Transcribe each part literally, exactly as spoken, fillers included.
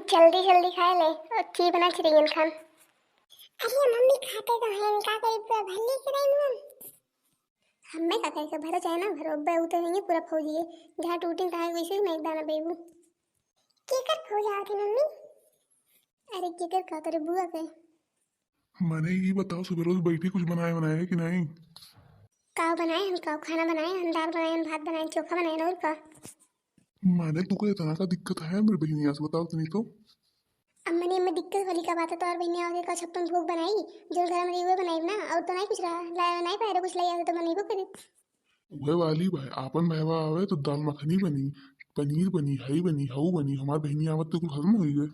जल्दी जल्दी खाए ले, और की बना चिरैयन खान। अरे मम्मी, खाते तो हैं, का करी, पूरा भर लेके रही हूँ। हमें का कहे के भरो चाहे ना भरो, अब्बे उ तो है पूरा फौजी है, जहाँ टूटी तहाँ वैसे ही नहीं दाना बेबू। केकर फौज आवत है मम्मी? अरे केकर का, तोरे बुआ के। माने ई बताओ, सुबह रोज बैठी कुछ बनाए बनाए है कि नहीं? का बनाए हम, का खाना बनाए हम, दाल बनाए हम, भात बनाए, चोखा बनाए, और का? माने तू का इतना का दिक्कत है मेरे बहनिया से, बताओ तनी तो। अब मने में दिक्कत वाली का बात है, तोहर बहनिया आगे का छप्पन भोग बनाई, जो घर में रही हुए बनाई ना, और तो नहीं कुछ रहा, ला नहीं पाए रहे कुछ लाई आवे तो बनैबो करी। वह वाली भाई, आपन भैवा आवे तो दाल मखनी बनी, पनीर बनी, हई बनी, हऊ बनी, हमार बहनी आवत तो कुल खत्म हो गए।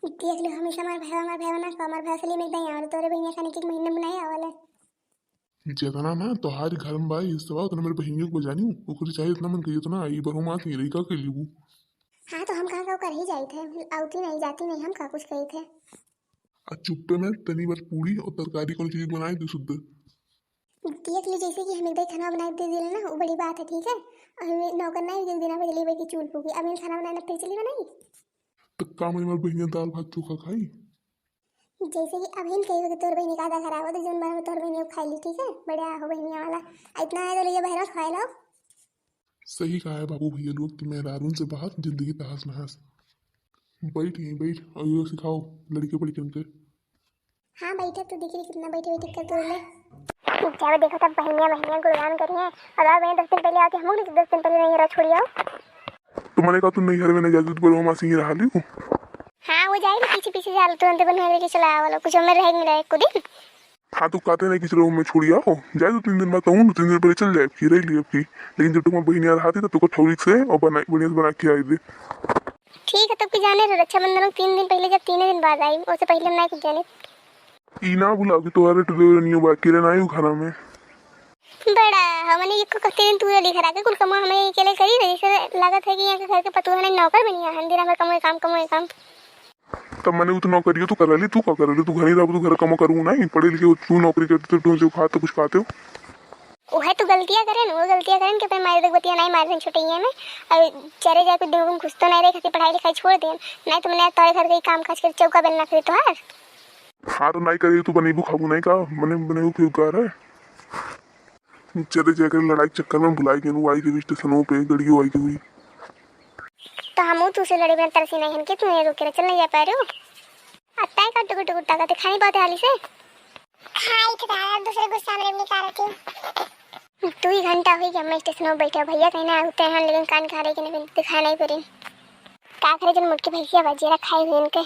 देख लो, हमेशा हमार भैवा, हमार भैवा ना का, हमार भैवा सलीम एक दाई आवे, तोरे बहनिया खाने के एक महीने में नहीं आवाले। जितना ना तोहार घर में बा हिस्सा, उतना मेरे बहनियों को जानी, ओकरे चाहे इतना मन करिए उतना आई, बरो माँ तेरे का कर लीबू। हाँ, तो हम कहाँ का कर ही जाई थे, आवती नहीं, जाती नहीं, हम का कुछ कही थे। आ चुप्पे में तनी बार पूरी और तरकारी कौन चीज बनाए दे शुद्ध। देख ली, जैसे कि हम एक दाई खाना बनाए दे दिले ना, वो बड़ी बात है, ठीक है? और हमें नौकर नहीं, एक दिन आप जल्दी बैठ के चूल फूकी, अब हम खाना बनाए ना, फिर चली बनाई। तो का मैं हमार बहनिया दाल भात चोखा खाई? जैसे कि अभी कही कि तोर बहनी का आधा खराब हो, तो जौन बना तोर बहनी खाई ली, ठीक है? बढ़िया हो बहनिया वाला, इतना है तो ले जा बहरा खाए लो। सही कहा है बाबू भैया लोग कि मेहरारून से बाहर जिंदगी तहस नहस। बैठ यहीं बैठ, और ये सिखाओ लड़के पड़ी के। हाँ बैठे, तू देखी कितना बैठे बैठे कर तोड़ ले। जब देखो तब बहनिया बहनिया गुणगान करी है, और अब ये दस दिन पहले आती, हम लोग दस दिन पहले नहीं रहा छोड़ी आओ। तो मैंने कहा तू नैहर में नहीं जाती, तो बोलो मासी ही रहा ली। हाँ, वो जाए पीछे पीछे जा, तुरंत बनिया लेके चला आवा लो, कुछ हमें रह मिला एक दिन। हाँ, तू कहते नहीं कि चलो मैं छोड़ी आओ, जाए दो तीन दिन बाद, कहूँ दो तीन दिन पहले चल जाए, फिर रह लिए फिर। लेकिन जब तक मैं बहनिया रहा थी, तब तुमको ठौरी से और बना, बढ़िया से बना के आई दे। ठीक है, तब की जाने रहो, रक्षाबंधन तीन दिन पहले, जब तीन दिन बाद आई, उससे पहले हम नहीं कुछ जाने। ई ना भुलाओ कि तोहरे टुरे रनियो बा, अकेले ना आयु खाना में। बड़ा, हमने एको कते दिन तू रही घर आके, कुल कमवा हमें अकेले करी रही, जैसे लागत है कि यहाँ के घर के पतोह नहीं, नौकर बनी है, दिन भर कमवे काम, कमवे काम। तब मैंने उ तो नौकरियो तो करा ली, तू का करा ली? तू घर ही रहबू, तू घर कमो करू नहीं, पढ़े लिखे हो, तू नौकरी करते तो ढंग से खा तो कुछ खाते हो। उहे तो गलतियाँ करेन, वो गलतियाँ करेन कि अपने मारे देख बतिया नहीं मारे छोटे में, और चले जाए कुछ दिन घुस तो नहीं रहे, खातिर पढ़ाई लिखाई छोड़ देन, नहीं तो मैंने तोरे घर के ही काम काज कर चौका बेलना फिर तोहार। हाँ, तो नहीं करे, तू बनेबू खाबू नहीं का? बने, बनेबू फिर का रहे? चले जाकर लड़ाई के चक्कर में भुलाई गेलू, आई के स्टेशनों पे गड़ियों आई के हुई। तो हमहू तू से लड़े में तरसी नहीं हन के तू ये रोके चल नहीं जा पा रहे हो। अत्ता का टुकुर टुकुर ताकत खानी बहुत हाली से। हाँ, एक दादा दूसरे गुस्सा में निकाल के। दू ही घंटा हुई कि हम स्टेशन में बैठे, भैया कहीं ना होते हैं, लेकिन कान खा रहे कि नहीं, दिखाई नहीं पड़ी। का करे जन मुड़ के भैंसिया बा, जेरा खाई हुई इनके।